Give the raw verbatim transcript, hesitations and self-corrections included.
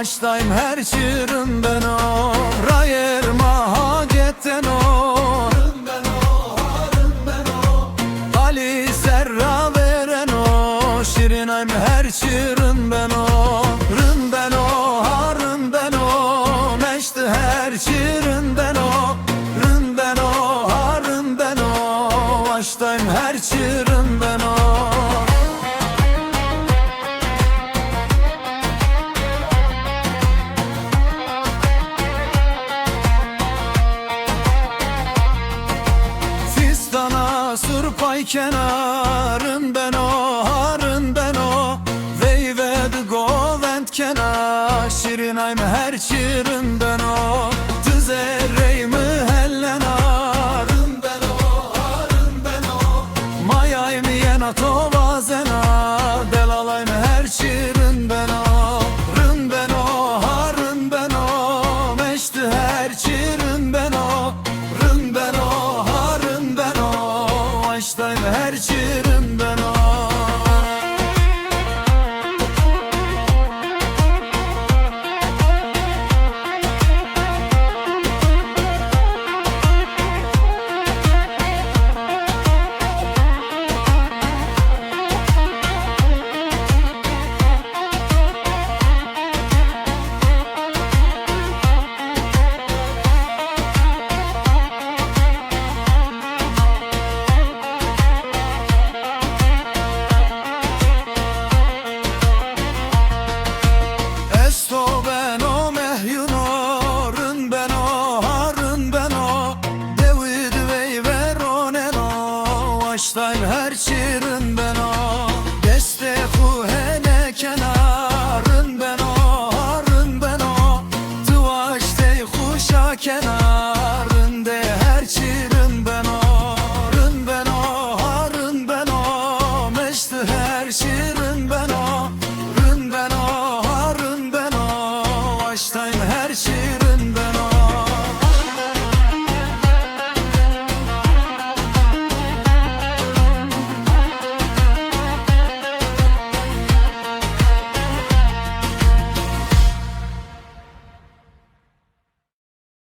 Баштайм херчи рындено, райер махагеттено, рындено, рындено. Али серра верено, ширинайм херчи рындено, рындено, рындено. Мешти херчи рындено, рындено, рындено. Баштайм херчи рындено. Фистана сурпай кенарын бено, арын бено, вейведи говент кена, ширинайм херчи рындено.